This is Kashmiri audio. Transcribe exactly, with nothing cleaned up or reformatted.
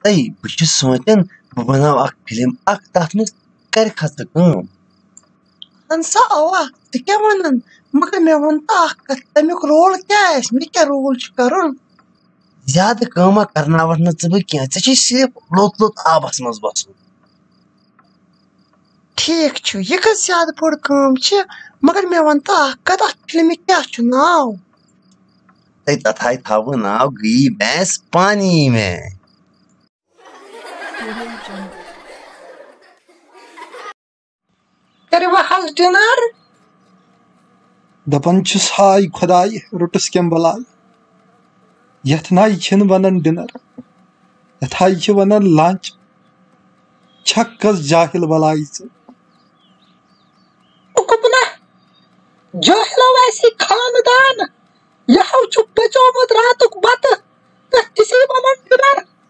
تَے بہٕ چھُس سونٛچان، بہٕ بَناو اَکھ فِلم اَکھ، تَتھ منٛز کَرِکھا ژٕ کٲم؟ اَہَن سا، اَوا، ژٕ کیٛاہ وَنان؟ مگر مےٚ وَن تہٕ اَکھ کَتھ، تَمیُک رول کیٛاہ آسہِ؟ مےٚ کیٛاہ رول چھُ کَرُن؟ زیادٕ کٲمہ کَرناوَتھ نہٕ ژٕ بہٕ کینٛہہ، ژےٚ چھُے صرف لوٚت لوٚت آبَس منٛز بَسُن۔ ٹھیٖک چھُ، یہِ کٔژ زیادٕ بٔڑ کٲم چھِ؟ مگر مےٚ وَن تہٕ اَکھ کَتھ، اَتھ فِلمہِ کیٛاہ چھُ ناو؟ تَے تَتھ ہاے تھاوٕ ناو گٔیی بھینس پانی میں۔ کٔرِو حظ ڈِنر۔ دَپان چھُس، ہاے خۄداے، روٚٹُس کیٚم بَلاے۔ یَتھ ناے چھِنہٕ وَنان ڈِنر، یَتھ ہاے چھِ وَنان لنچ۔ چھَکھ کٔژ جاہِل بَلاے ژٕ۔ اُکُپنہ، جاہِلو آسی خاندان، یہِ ہاو چھُ بَچومُت راتُک بَتہٕ، تہٕ تِژھٕے وَنان ڈِنر۔